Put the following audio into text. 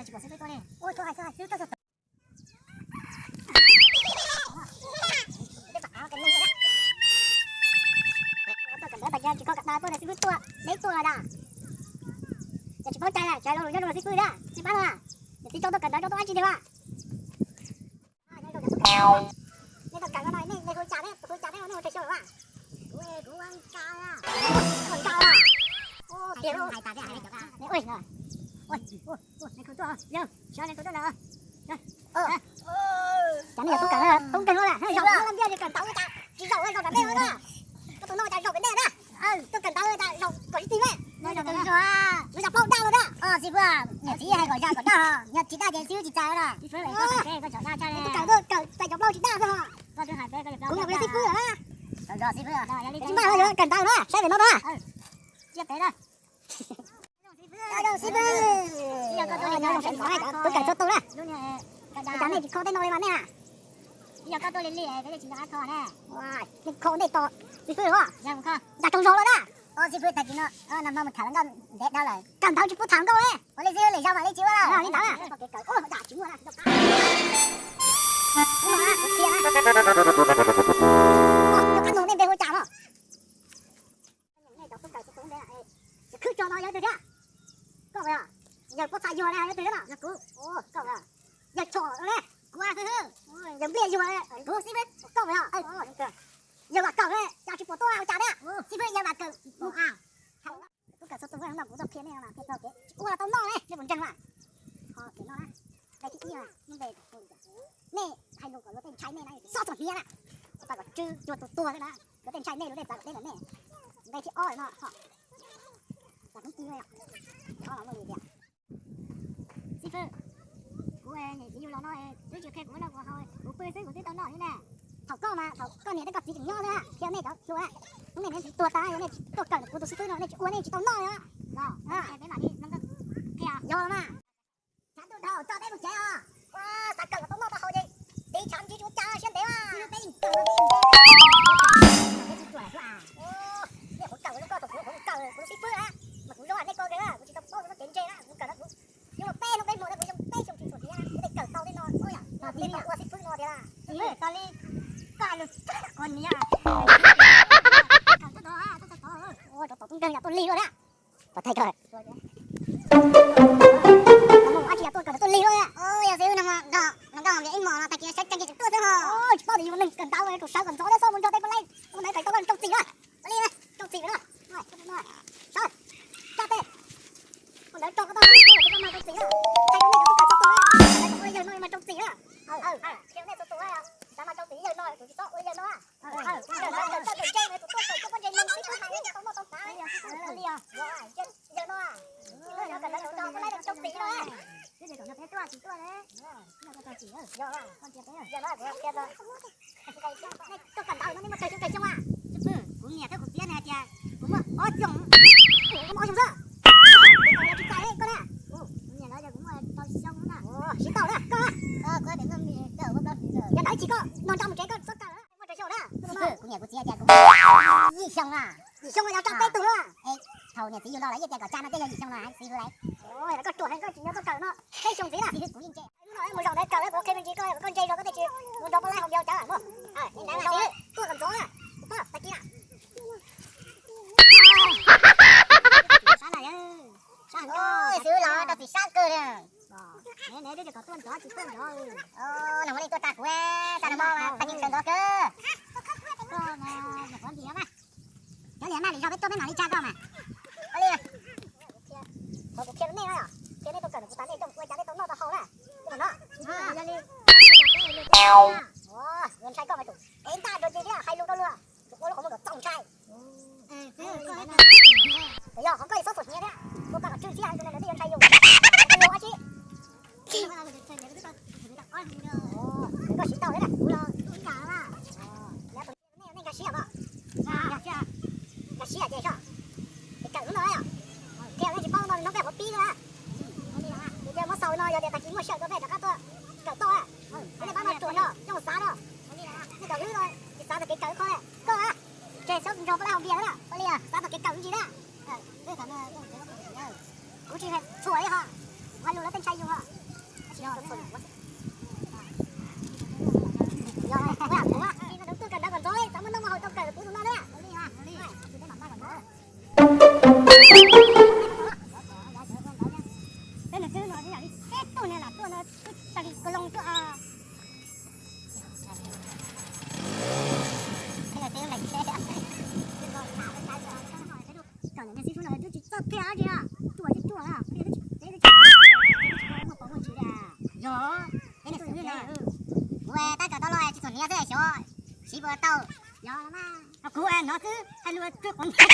Tsis pom xib fwb tuaj li. Ua tuaj hais xwb, xib fwb tuaj txog. Tuaj kawm ntawv tas ces tsis kho kawm ntawv tuaj, xib fwb tuaj, deb tuaj los da. Ces tsis paub cai, cai los nyob rau xib fwb thiab, tsis pab los. Niam txiv tso tuaj kawm ntawv tso tuaj dab tsi tiag mas. Nej tau kawm no, nej hu cas thiab, hu cas thiab, nej hu rau xyoo lawm? Kuv hu Nkauj. Nkauj. Tiag, hais tas thiab, hais cov, ua, ua, nej hu tuaj, yog, xyov nej hu tuaj ntawd. Cas nej yog tub kawm tub nkeeg no lawm, zaum no laj ntiaj tsis kawm ntawv ua cas tsis zaum, zaum tom ntej no na. Koj tus no cas zaum tom ntej na. Tuaj kawm ntawv cas zaum kom tsis tig na. Lub zas plaub daj los na. Xib fwb, niam txiv hais kom zas kom daj, yog tsis daj ces xib fwb tsis txais na. Tub kawm tuaj kawm txais cov plaub tsis daj xwb. Kuv mus xib fwb lawm na. Tsis npaj no, kawm ntawv na, saib pem no na. Xib fwb, tub kawm txhua tus na. Cas nej tsis kho tej no li mas nej na. Nej kho ntej tos xib fwb los? Cas tsaug zog lawm na. Xib fwb, tag kis no nag hmo mus tham nkauj ntev dhau lawm, kawm ntawv tsis pub tham nkauj li. Ua li xib fwb lwm zaus mam li tsis ua li ntawd. Cov tub kawm txhua tus, khwb tso no yog leej twg thiab? Koj yog, yawg Pov Txha Yuag ne, yog leej twg na? Yog kuv. Koj, yawg Tshom ne? Kuv. Yawg Npliaj Yuag ne? Kuv xib fwb. Koj yog, yawg Vam Kawm ne, cas tsis pom tuaj ua cas thiab? Xib fwb, yawg Vam Kawm mus. Tub kawm txhua tus, no kuv tuaj qhia nej, qhia txog kev tsis ua los tau noj ne, nej puas ntseeg mas? Ho kev no na, nqe thib ib, nej hais lus kom luag tej ntshai nej na, txhob txog hniav na, txav kom tsw cuag tus tuag xwb na, luag tej ntshai nej, luag tej txav kom deb ntawm nej. Nqe thib ob no, txav hnub ti, ob los muaj li tias, xib fwb, kuv niam txiv yug los no twb tsis qhia kuv noj kuv haus, kuv pw xwb kuv twb tau noj li ne. Thaum koj mas, thaum koj niam thiab koj txiv tseem nyob xwb, qhia nej cov xyuas, hnub nej niam txiv tuag tas, yog nej tsis tuaj kawm kuv tus xib fwb no nej tsis ua nej tsis tau noj li. Yog mas. Tshav ntuj dhau tso peb mus tsev os. Ua, xav kawm kom tau noj tau haus ces tiv tshav ntsib tsis ua cas siab ntev mas. Peb yeej kawm, peb yeej ntse. Nej qhuav kawm lub koj thaum kuv qhuav kawm kuv xib fwb na, mas kuv zoo nej ko, kuv tsis tau paub txoj kev ntse na, kuv kawm no kuv yeej los peb hnub peb hmo na, kuv yeej peb xyoo tsis txhuam hniav na, kuv tej kawm tau tej no, tej no ua xib fwb no tiag na. Xib fwb, tau li koj hais lus qhov niag, kawm tau, tau, tau, ua rau tau tub nkeeg yam tuaj lig luaj na. Pov thaiv kawg. Ab tsi yam tuaj kawm tuaj lig luaj. Yog xwb no, no nkauj ib hmos no tag kis saib tseeb ces tuaj xwb ho. Tsis paub tias yus neeg kawm ntawv rau sawv kom ntxov thiab, xoj mus nrog tej pab laib ua ntawv kawm tau rau txim na. Ua li rau txim na. Sawv, sab tej ua ntawv rau koj tau, rau txim na. Hais rau nej cov tub kawm txhua tus, ua li yawg no mas rau txim na. Qhia nej txhua tus, xav mas rau txim yawg no, tus tsis txhob ua li yawg no. Kawm ntawv kawm txawj kawm ntse, tus tuaj kawm tuaj poj ntse no xib fwb hais tau noj tau haus. Yawg no, yawg no kawm ntawv tau pab laib rau txim no. Tuaj kawm ntawv no nej muaj tsawg xyoo tsawg xyoo a? Kuv niam thiab kuv txiv ne tias kuv muaj ob xyoos, kuv muaj ob xyoos xwb. Kuv tsis txais koj na. Kuv niam lawv tias kuv muaj rau xyoo na. Siv tau na koj. Yog ntawd tsis koj nrog nrog mus tsev koj txhob kawm na. Muaj tsawg xyoo na? Kuv niam kuv txiv tias kuv muaj yim xyoo na. Yim xyoo yog tsaj peb tug na. Thaum niam txiv yug los lawv yeej tias kom tsa no tej yog yim xyoo na, txiv hu lawv. Koj ruam heev, koj tsis nyob txoj kawm no peb xyoo ntxiv na. Txiv hu kuv yeej ntse. Hnub no mus zaum ntawd kawm, kuv qhia me ntsis koj, koj ntse zog koj thiaj tsis mus nrog pab laib haus npias cawv mus. Tuaj kom ntxov na, tag kis na. Sab na, sab heev, xib fwb los rau txim sab kawg li. Neb twb kom tuaj ntxov tsis tuaj ntxov. Nag hmo nej tuaj tsa kuv, tsa nag hmo tag kis sawv ntxov kawg. Koj nyuam qhuav ntim mas, cov niam mas lwm zaus peb tuaj peb mam li tsa koj mas. Ua li, qhov kuv qhia rau nej na, qhia nej tuaj kawm kuv tas nej coj mus ua cas nej tau noj tau haus na. Yog li, ntshai koj mas, es ntaj nrog ntse thiab hais lus rau luag, ua lub qhov muag kom txaus ntshai. Yog qhov koj txhob txhuam hniav thiab, ua koj kom tsw thiab, tus neeg ntawd twb yuav ntshai yus, ntshai yus dab tsi. Koj siv tau thiab na, kuv los ib yam na. Nej nkag siab os, nkag siab ces soj, es kawm hnub no yom, thiaj nej tsis paub no hnub peb qhuav pib na. Ces muab xaus no yog tias tag kis muaj sij hawm tuaj peb rov qab tuaj kawm toj na. Nej pab no ruam no coj xav no, nej cov hlwb no tsis xav txog kev kawm qhov na koj na. Ces txhob nrog pab laib haus npias na, ua li xav txog kev kawm me ntsis na. Kuv tsis txhuam li ho, kuv hais Lawv tej ntshai yus os. Tuaj kawm ntawv kom ntxov li, txhob muaj noj muaj haus tau kawm kuv tus no thiab. Peb nws twb no ib yam li peb tug niag lam tuaj no twb tag li ko loo tuaj. Tsis kam niag xib fwb no twb tsis txawj qhia dab tsi na, tuaj twb tuaj na, qhia twb tsis teb twb tsis muaj pov muaj tswv li. Yog, kuv tab kawm tau los tsis txom nyem xwb xyov siv puas tau. Yog, kuv hnov xwb hais lus txwj quav ntag.